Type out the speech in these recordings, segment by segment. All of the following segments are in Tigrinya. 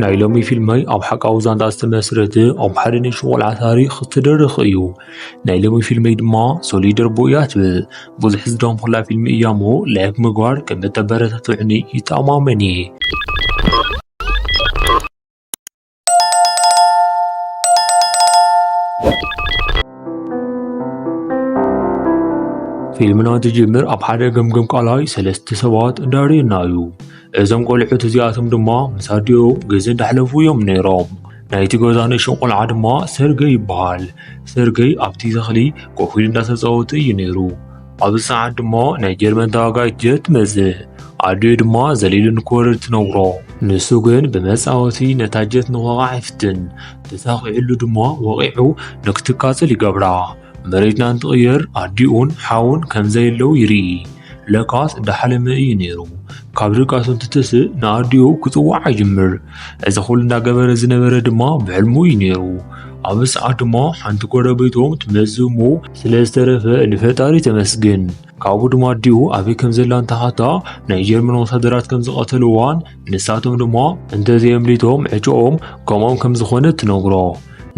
ናይ ሎሚ ፊልመይ ኣብ ሓቃዊ ዛንታ ዝተመስረተ ኣብ ሓደ ንእሽቶ ቆልዓ ታሪኽ ዝተደረኸ እዩ። ናይ ሎሚ ፊልመይ ድማ ሶሊደር ቦይ እያ ትብል። ብዙሕ ዝደኸምኩላ ፊልሚ እያ እሞ ላይክ ምግባር ከም እተበረታትዑኒ ይተኣማመን እየ። ፊልምና እንትጅምር ኣብ ሓደ ገምገም ቃላይ ሰለስተ ሰባት እንዳርየና እዩ። እዞም ቆልዑት እዚኣቶም ድማ ምስ ኣዲኦም ግዜ እንዳሕለፉ እዮም ነይሮም። ናይቲ ገዛ ንእሽቶ ቆልዓ ድማ ሰርገይ ይበሃል። ሰርገይ ኣብቲ ተኽሊ ኮፍ ኢሉ እንዳተጻወተ እዩ ነይሩ። ኣብዚ ሰዓት ድማ ናይ ጀርመን ተዋጋኢት ጀት ትመጽእ። ኣዲኡ ድማ ዘሊሉ ንክወርድ ትነግሮ። ንሱ ግን ብመጻወቲ ነታ ጀት ንኽወቕዓ ይፍትን። ተሳኺዕሉ ድማ ወቒዑ ንክትቃጸል ይገብራ። መሬትና እንትቕየር ኣዲኡን ሓውን ከም ዘየለዉ ይርኢ። ለካስ እንዳሓለመ እዩ ነይሩ። ካብ ድቃሱ እንትትስእ ንኣዲኡ ክጽውዓ ይጅምር። እዚ ኩሉ እንዳገበረ ዝነበረ ድማ ብሕልሙ እዩ ነይሩ። ኣብዚ ሰዓት ድማ ሓንቲ ጎረቤቶም ትመጽእ እሞ ስለ ዝተረፈ ንፈጣሪ ተመስግን። ካብኡ ድማ ኣዲኡ ኣበይ ከም ዘላ እንተሓታ ናይ ጀርመን ወታደራት ከም ዝቐተልዋን ንሳቶም ድማ እንተዘየምሊቶም ዕጭኦም ከምኦም ከም ዝኾነ ትነግሮ።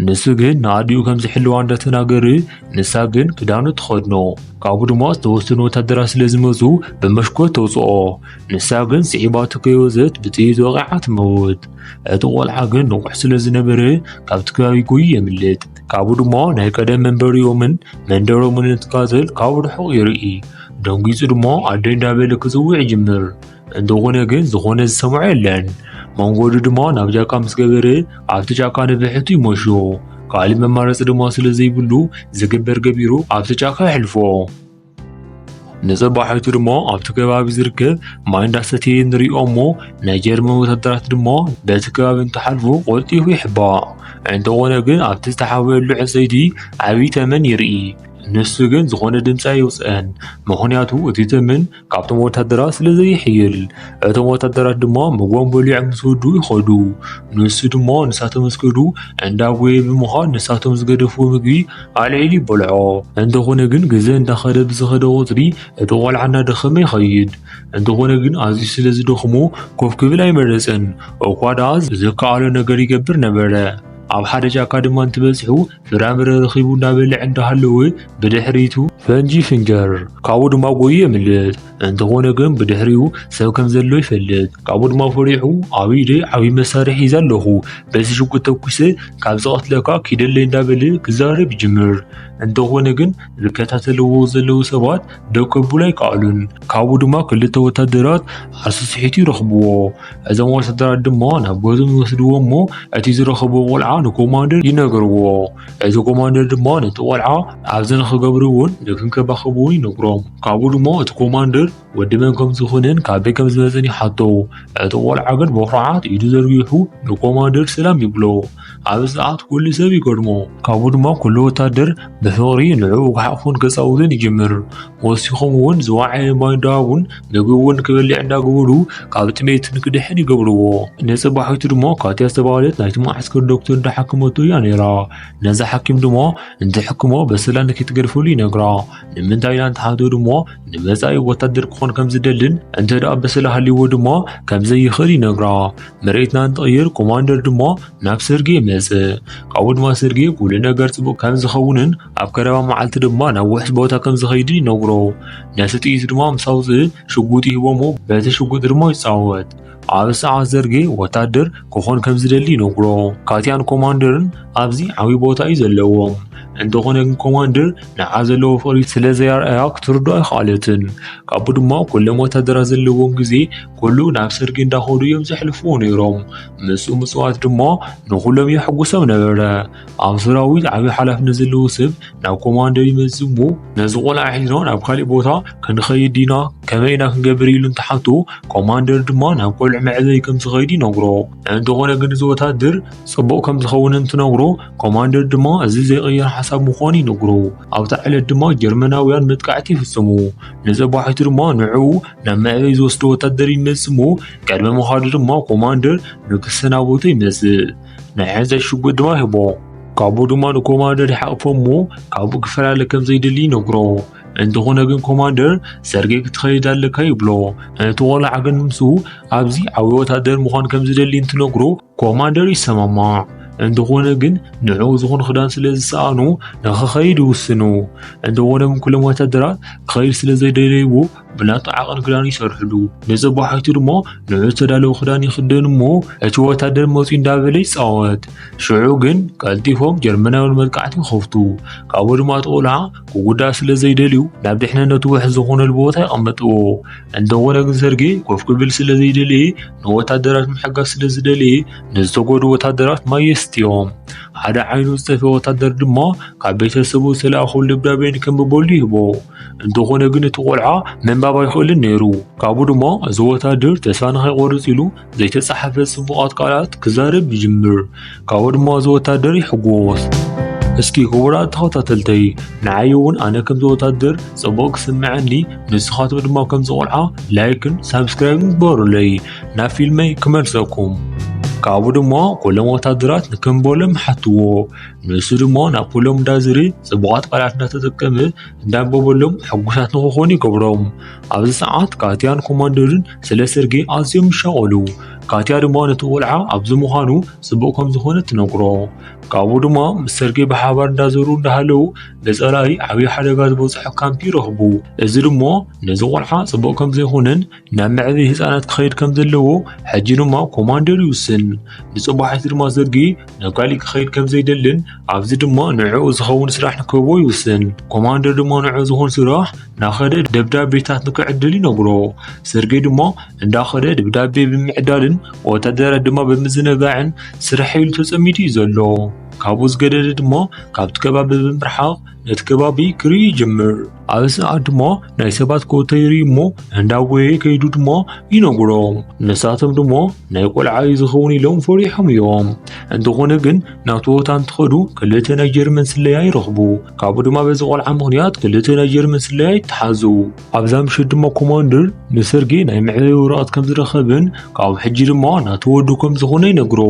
ንሱ ግን ንኣዲኡ ከም ዝሕልዋ እንዳተናገረ ንሳ ግን ክዳኑ ትኸድኖ። ካብኡ ድማ ዝተወሰኑ ወታደራት ስለ ዝመጹ ብመሽኮት ተውጽኦ። ንሳ ግን ስዒባቶ ከይወዘት ብጥይት ወቒዓ ትመውት። እቲ ቆልዓ ግን ንቑሕ ስለ ዝነበረ ካብቲ ከባቢ ጎዩ የምልጥ። ካብኡ ድማ ናይ ቀደም መንበሪኦምን መንደሮምን እንትቃጸል ካብ ርሑቕ ይርኢ። ደንጊጹ ድማ ኣደይ እንዳበለ ክጽውዕ ይጅምር። እንተኾነ ግን ዝኾነ ዝሰምዖ የለን። መንገዱ ድማ ናብ ጫካ ምስ ገበረ ኣብቲ ጫካ ንብሕቱ ይመሾ። ካልእ መማረጺ ድማ ስለ ዘይብሉ ዝግበር ገቢሩ ኣብቲ ጫካ የሕልፎ። ንጽባሒቱ ድማ ኣብቲ ከባቢ ዝርከብ ማይ እንዳሰተየ ንሪኦ እሞ ናይ ጀርመን ወታደራት ድማ በቲ ከባቢ እንትሓልፉ ቆልጢፉ ይሕባእ። እንተኾነ ግን ኣብቲ ዝተሓበአሉ ዕንጸይቲ ዓብዪ ተመን ይርኢ። ንሱ ግን ዝኾነ ድምፂ ኣየውፅአን፣ ምኽንያቱ እቲ ተመን ካብቶም ወታደራት ስለ ዘይሕይል። እቶም ወታደራት ድማ ምግቦም በሊዖም ምስ ወድኡ ይኸዱ። ንሱ ድማ ንሳቶም ምስ ከዱ እንዳጎየ ብምዃን ንሳቶም ዝገደፍዎ ምግቢ ኣልዒሉ ይበልዖ። እንተኾነ ግን ግዘ እንዳኸደ ብዝኸደ ቁፅሪ እቲ ቆልዓ እናደኸመ ይኸይድ። እንተኾነ ግን ኣዝዩ ስለ ዝደኽሞ ኮፍ ክብል ኣይመረፀን። እኳ ደኣ ዘከኣሎ ነገር ይገብር ነበረ። ኣብ ሓደ ጫካ ድማ እንትበፅሑ ፍራምረ ረኺቡ እንዳበልዐ እንዳሃለወ ብድሕሪቱ ፈንጂ ይፍንጀር። ካብኡ ድማ ጎዩ የምልጥ። እንተኾነ ግን ብድሕሪኡ ሰብ ከም ዘሎ ይፈልጥ። ካብኡ ድማ ፈሪሑ ኣብ ኢደይ ዓብዪ መሳርሒ ሒዘ ኣለኹ፣ በዚ ሽጉጥ ተኩሰ ካብ ዝቐትለካ ኪደለይ እንዳበለ ክዛረብ ይጅምር። እንተኾነ ግን ዝከታተልዎ ዘለዉ ሰባት ደው ከብሉ ኣይከኣሉን። ካብኡ ድማ ክልተ ወታደራት ዓርሱ ስሒቱ ይረኽብዎ። እዞም ወታደራት ድማ ናብ ገዝኦም ይወስድዎ እሞ እቲ ዝረኸብዎ ቆልዓ ንኮማንደር ይነግርዎ። እዚ ኮማንደር ድማ ነቲ ቆልዓ ኣብዚ ንኽገብርዎን ንክንከባኸብዎን ይነግሮም። ካብኡ ድማ እቲ ኮማንደር ወዲ መን ከም ዝኾነን ካበይ ከም ዝመጸን ይሓቶ። እቲ ቆልዓ ግን ብኹርዓት ኢዱ ዘርጊሑ ንኮማንደር ሰላም ይብሎ። ኣብዚ ሰዓት ኩሉ ሰብ ይገርሞ። ካብኡ ድማ ኩሉ ወታደር ብፍቕሪ ንዕኡ ክሓቑፎን ከጻውቶን ይጅምር። ወሲኾም እውን ዝወዓየ ማይ እንዳሃቡን ምግቢ እውን ክበልዕ እንዳገበሩ ካብ ጥሜት ንክድሕን ይገብርዎ። ንጽባሒቱ ድማ ካትያ ዝተባህለት ናይቲ መዓስከር ዶክተር እንዳሓከመቶ እያ ነይራ። ነዛ ሓኪም ድማ እንትሕክሞ በሰላ ንከይትገድፈሉ ይነግራ። ንምንታይ ኢላ እንትሓቶ ድማ ንመጻኢ ወታደር ክኾን ከም ዝደልን እንተ ደኣ በሰላ ሃልይዎ ድማ ከም ዘይኽእል ይነግራ። መሬትና እንትቕይር ኮማንደር ድማ ናብ ሰርጌ ይመጽእ። ካብኡ ድማ ሰርጌ ኩሉ ነገር ጽቡቕ ከም ዝኸውንን ኣብ ቀረባ መዓልቲ ድማ ናብ ውሑስ ቦታ ከም ዝኸይድን ይነግሮ። ነቲ ጥይት ድማ ምስ ኣውጽእ ሽጉጥ ይህቦ እሞ በቲ ሽጉጥ ድማ ይጻወት። ኣብ ሰዓት ሰርጌ ወታደር ክኾን ከም ዝደሊ ይነግሮ። ካትያን ኮማንደርን ኣብዚ ዓብዪ ቦታ እዩ ዘለዎም። እንተኾነ ግን ኮማንደር ንዓ ዘለዎ ፍቕሪ ስለ ዘየርኣያ ክትርድኦ ኣይኸኣለትን። ካብኡ ድማ ኩሎም ወታደራት ዘለዎም ግዜ ኩሉ ናብ ሰርጌ እንዳኸዱ እዮም ዘሕልፍዎ ነይሮም። ምስኡ ምጽዋት ድማ ንኹሎም የሐጉሶም ነበረ። ኣብ ሰራዊት ዓብዪ ሓላፍነት ዘለዎ ሰብ ናብ ኮማንደር ይመጽእ እሞ ነዚ ቆልዓ ሒዝና ናብ ካሊእ ቦታ ክንኸይድ ዲና ከመይ ኢና ክንገብር ኢሉ እንትሓቶ ኮማንደር ድማ ናብ ቆልዑ መዕበዪ ከም ዝኸይድ ይነግሮ። እንተኾነ ግን እዚ ወታደር ጽቡቕ ከም ዝኸውን እንትነግሮ ኮማንደር ድማ እዚ ዘይቕየር ሓሳብ ምዃኑ ይነግሮ። ኣብታ ዕለት ድማ ጀርመናውያን መጥቃዕቲ ይፍጽሙ። ንጽባሒቱ ድማ ንዕኡ ናብ መዕበዪ ዝወስዶ ወታደር ይመጽእ እሞ ቅድሚ ምኻዱ ድማ ኮማንደር ንክሰናበቶ ይመጽእ። ናይ ሕንጸት ሽጉጥ ድማ ይህቦ። ካብኡ ድማ ንኮማንደር ይሓቕፎ እሞ ካብኡ ክፈላለ ከም ዘይደሊ ይነግሮ። እንተኾነ ግን ኮማንደር ሰርጌ ክትኸይድ ኣለካ ይብሎ። እቲ ቆልዓ ግን ምስ ኣብዚ ዓቢ ወታደር ምዃን ከም ዝደሊ እንትነግሮ ኮማንደር ይሰማማዕ። እንተኾነ ግን ንዕኡ ዝኾን ክዳን ስለ ዝሰኣኑ ንኽኸይድ ይውስኑ። እንተኾነ ግን ኩሎም ወታደራት ክኸይድ ስለ ዘይደለይዎ ብናቱ ዓቐን ክዳን ይሰርሕሉ። ንጽባሒቱ ድማ ንዑ ዝተዳለወ ክዳን ይኽደን እሞ እቲ ወታደር መጺኡ እንዳበለ ይጻወት። ሽዑ ግን ቀልጢፎም ጀርመናውያን መጥቃዕቲ ይኸፍቱ። ካብኡ ድማ እቲ ቆልዓ ክጉዳእ ስለ ዘይደልዩ ናብ ድሕነነቱ ውሕስ ዝኾነሉ ቦታ ይቐመጥዎ። እንተኾነ ግን ሰርጌ ኮፍ ክብል ስለ ዘይደለየ ንወታደራት ምሕጋዝ ስለ ዝደለየ ንዝተጎዱ ወታደራት ማይ የስትዮም። ሓደ ዓይኑ ዝጠፍአ ወታደር ድማ ካብ ቤተሰቡ ዝተለኣኸሉ ደብዳቤ ንከንብበሉ ይህቦ። እንተኾነ ግን እቲ ቆልዓ ምንባብ ኣይኽእልን ነይሩ። ካብኡ ድማ እዚ ወታደር ተስፋ ንኸይቆርጽ ኢሉ ዘይተጻሓፈ ጽቡቓት ቃላት ክዛረብ ይጅምር። ካብኡ ድማ እዚ ወታደር ይሕጎስ። እስኪ ክቡራት ተኸታተልተይ፣ ንዓይ እውን ኣነ ከምዚ ወታደር ጽቡቕ ክስምዐኒ፣ ንስኻትኩም ድማ ከምዚ ቆልዓ ላይክን ሳብስክራይብን ግበሩለይ፣ ናብ ፊልመይ ክመልሰኩም። ካብኡ ድማ ኩሎም ወታደራት ንከንበሎም ይሓትዎ። ንሱ ድማ ናብ ኩሎም እንዳዝሪ ጽቡቓት ቃላት እንዳተጠቀመ እንዳንበበሎም ሕጉሳት ንክኾኑ ይገብሮም። ኣብዚ ሰዓት ካትያን ኮማንደርን ስለ ሰርጌ ኣዝዮም ይሻቐሉ። ካትያ ድማ ነቲ ቆልዓ ኣብዚ ምዃኑ ጽቡቕ ከም ዝኾነ ትነግሮ። ካብኡ ድማ ምስ ሰርጌ ብሓባር እንዳዘሩ እንዳሃለዉ ብጸላኢ ዓብዪ ሓደጋ ዝበጽሖ ካምፕ ይረኽቡ። እዚ ድማ ነዚ ቆልዓ ጽቡቕ ከም ዘይኮነን ናብ መዕበዪ ህጻናት ክኸይድ ከም ዘለዎ ሕጂ ድማ ኮማንደር ይውስን። ንጽባሒቱ ድማ ሰርጌ ናብ ካሊእ ክኸይድ ከም ዘይደልን ኣብዚ ድማ ንዕኡ ዝኸውን ስራሕ ንክህቦ ይውስን። ኮማንደር ድማ ንዕኡ ዝኾን ስራሕ ናኸደ ደብዳቤታት ንክዕድል ይነግሮ። ሰርጌ ድማ እንዳኸደ ደብዳቤ ብምዕዳልን ወታደራት ድማ ብምዝንጋዕን ስራሕ ኢሉ ተጸሚዱ እዩ ዘሎ። ካብኡ ዝገደደ ድማ ካብቲ ከባቢ ብምርሓቕ ነቲ ከባቢ ክርኢ ይጅምር። ኣብዚ ሰዓት ድማ ናይ ሰባት ኮታ ይርኢ እሞ እንዳጎየ ከይዱ ድማ ይነግሮም። ንሳቶም ድማ ናይ ቆልዓ እዩ ዝኸውን ኢሎም ፈሪሖም እዮም። እንተኾነ ግን ናብቲ ቦታ እንትኸዱ ክልተ ናይ ጀርመን ስለያ ይረኽቡ። ካብኡ ድማ በዚ ቆልዓ ምኽንያት ክልተ ናይ ጀርመን ስለያ ይተሓዙ። ኣብዛ ምሽት ድማ ኮማንደር ንሰርጌ ናይ መዕለቢ ወረቐት ከም ዝረኸብን ካብ ሕጂ ድማ ናቱ ወዱ ከም ዝኾነ ይነግሮ።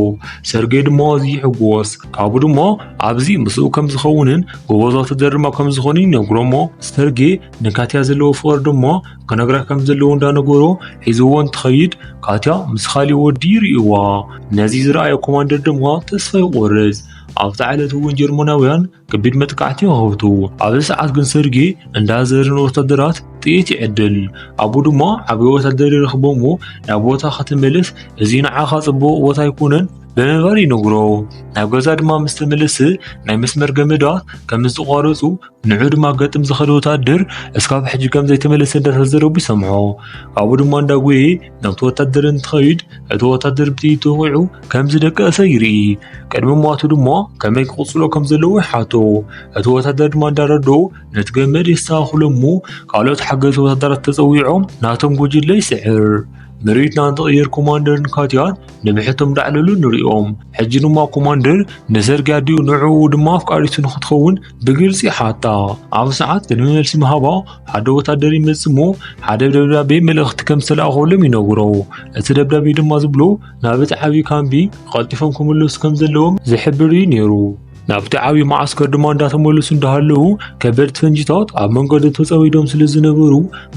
ሰርጌ ድማ ኣዝዩ ይሕጎስ። ካብኡ ድማ ኣብዚ ምስኡ ከም ዝኸውንን ጎበዝ ወታደር ድማ ከም ዝኾነ ይነግሮ እሞ ሰርጌ ንካትያ ዘለዎ ፍቕሪ ድማ ክነግራ ከም ዘለዎ እንዳነገሮ ሒዝዎ እንትኸይድ ካትያ ምስ ካሊእ ወዲ ይርእይዋ። ነዚ ዝረኣየ ኮማንደር ድማ ተስፋ ይቆርጽ። ኣብታ ዕለት እውን ጀርመናውያን ከቢድ መጥቃዕቲ ይኸፍቱ። ኣብዚ ሰዓት ግን ሰርጌ እንዳዘረ ንወታደራት ጥይት ይዕድል። ኣብኡ ድማ ዓብዪ ወታደር ይረኽቦ እሞ ናብ ቦታ ክትመለስ እዚ ንዓኻ ጽቡቕ ቦታ ኣይኮነን ብምባል ይነግሮ። ናብ ገዛ ድማ ምስ ተመለሰ ናይ መስመር ገመዳት ከም ዝተቋረጹ ንዑ ድማ ገጥም ዝኸደ ወታደር እስካብ ሕጂ ከም ዘይተመለሰ እንዳተዘረቡ ይሰምዖ። ካብኡ ድማ እንዳጎየ ናብቲ ወታደር እንትኸይድ እቲ ወታደር ብጥይት ተወቒዑ ከም ዝደቀሰ ይርኢ። ቅድሚ ሞቱ ድማ ከመይ ክቕጽሎ ከም ዘለዎ ይሓቶ። እቲ ወታደር ድማ እንዳረድኦ ነቲ ገመድ የስተኻኽሎ እሞ ካልኦት ሓገዝቲ ወታደራት ተጸዊዖም ናቶም ጉጅለ ይስዕር። ምርኢትና እንትቕይር ኮማንደርን ካትያን ንብሕቶም እንዳዕለሉ ንሪኦም። ሕጂ ድማ ኮማንደር ንሰርጌ ኣዲኡ ንዕኡ ድማ ኣፍቃሪቱ ንክትኸውን ብግልጺ ይሓታ። ኣብ ሰዓት ቅድሚ መልሲ ምሃባ ሓደ ወታደር ይመጽእ እሞ ሓደ ደብዳቤ መልእኽቲ ከም ዝተላእኸሎም ይነግሮ። እቲ ደብዳቤ ድማ ዝብሎ ናብ እቲ ዓብዪ ካምቢ ቀልጢፎም ክምለሱ ከም ዘለዎም ዝሕብር እዩ ነይሩ። ናብቲ ዓብዪ መዓስከር ድማ እንዳተመለሱ እንዳሃለዉ ከበድቲ ፈንጂታት ኣብ መንገዲ ተጸሚዶም ስለ ዝነበሩ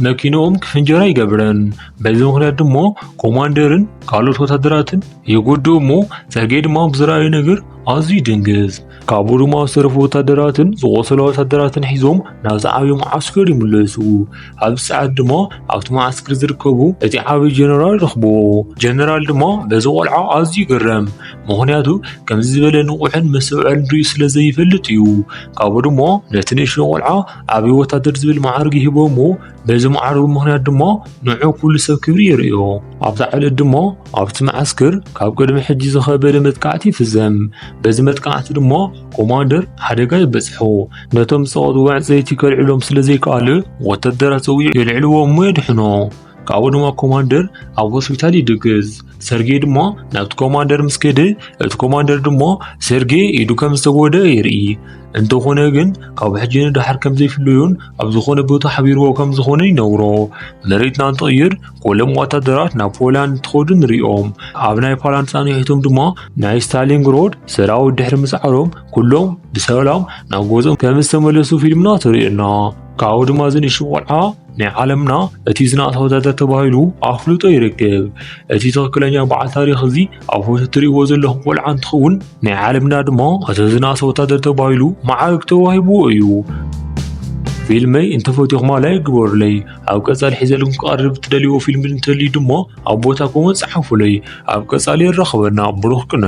መኪንኦም ክፍንጀራ ይገብረን። በዚ ምኽንያት ድማ ኮማንደርን ካልኦት ወታደራትን ይጎድኡ እሞ ሰርጌ ድማ ብዝረኣዮ ነገር ኣዝዩ ይድንግጽ። ካብኡ ድማ ዝተረፉ ወታደራትን ዝቖሰሉ ወታደራትን ሒዞም ናብቲ ዓብዪ መዓስከር ይምለሱ። ኣብዚ ሰዓት ድማ ኣብቲ መዓስከር ዝርከቡ እቲ ዓብዪ ጀነራል ረኽብዎ። ጀነራል ድማ በዚ ቆልዓ ኣዝዩ ይግረም። ምኽንያቱ ከምዚ ዝበለ ንቑሕን መስተውዐልን ርእዩ ስለ ዘይፈልጥ እዩ። ካብኡ ድማ ነቲ ንእሽቶ ቆልዓ ዓብዪ ወታደር ዝብል መዓርግ ይህቦ እሞ በዚ መዓርጉ ምኽንያት ድማ ንዑ ኩሉ ሰብ ክብሪ የርእዮ። ኣብታ ዕለት ድማ ኣብቲ መዓስከር ካብ ቅድሚ ሕጂ ዝኸበደ መጥቃዕቲ ይፍጸም። በዚ መጥቃዕቲ ድማ ኮማንደር ሓደጋ ይበጽሖ። ነቶም ዝጸቐጥዎ ዕንጸይቲ ከልዕሎም ስለ ዘይከኣለ ወታደራት ጸዊዑ የልዕልዎ እሞ የድሕኖ። ካብኡ ድማ ኮማንደር ኣብ ሆስፒታል ይድግዝ። ሰርጌ ድማ ናብቲ ኮማንደር ምስ ከደ፣ እቲ ኮማንደር ድማ ሰርጌ ኢዱ ከም ዝተጎደ የርኢ። እንተኾነ ግን ካብ ሕጂ ንደሓር ከም ዘይፍለዩን ኣብ ዝኾነ ቦታ ሓቢርዎ ከም ዝኾነ ይነግሮ። መሬትና እንትቕይር ኩሎም ወታደራት ናብ ፖላንድ እንትኸዱ ንሪኦም። ኣብ ናይ ፖላንድ ፃንሒቶም ድማ ናይ ስታሊንግሮድ ሰራዊት ድሕሪ ምስዓሮም ኩሎም ብሰላም ናብ ገዝኦም ከም ዝተመለሱ ፊልምና ተርእየና። ካብኡ ድማ እዚ ንእሽቶ ቆልዓ ናይ ዓለምና እቲ ዝነኣሰ ወታደር ተባሂሉ ኣፍልጦ ይረክብ። እቲ ትኽክለኛ በዓል ታሪኽ እዚ ኣብ ፎቶ እትርእይዎ ዘለኹም ቆልዓ እንትኸውን ናይ ዓለምና ድማ እቲ ዝነኣሰ ወታደር ተባሂሉ መዓርግ ተዋሂብዎ እዩ። ፊልመይ እንተፈቲኹማ ላይክ ግበሩለይ። ኣብ ቀጻሊ ሒዘልኩም ክቐርብ እትደልይዎ ፊልም እንተልዩ ድማ ኣብ ቦታ ኮመንት ጸሓፉለይ። ኣብ ቀጻሊ የራኽበና። ብሩኽ ቅነ።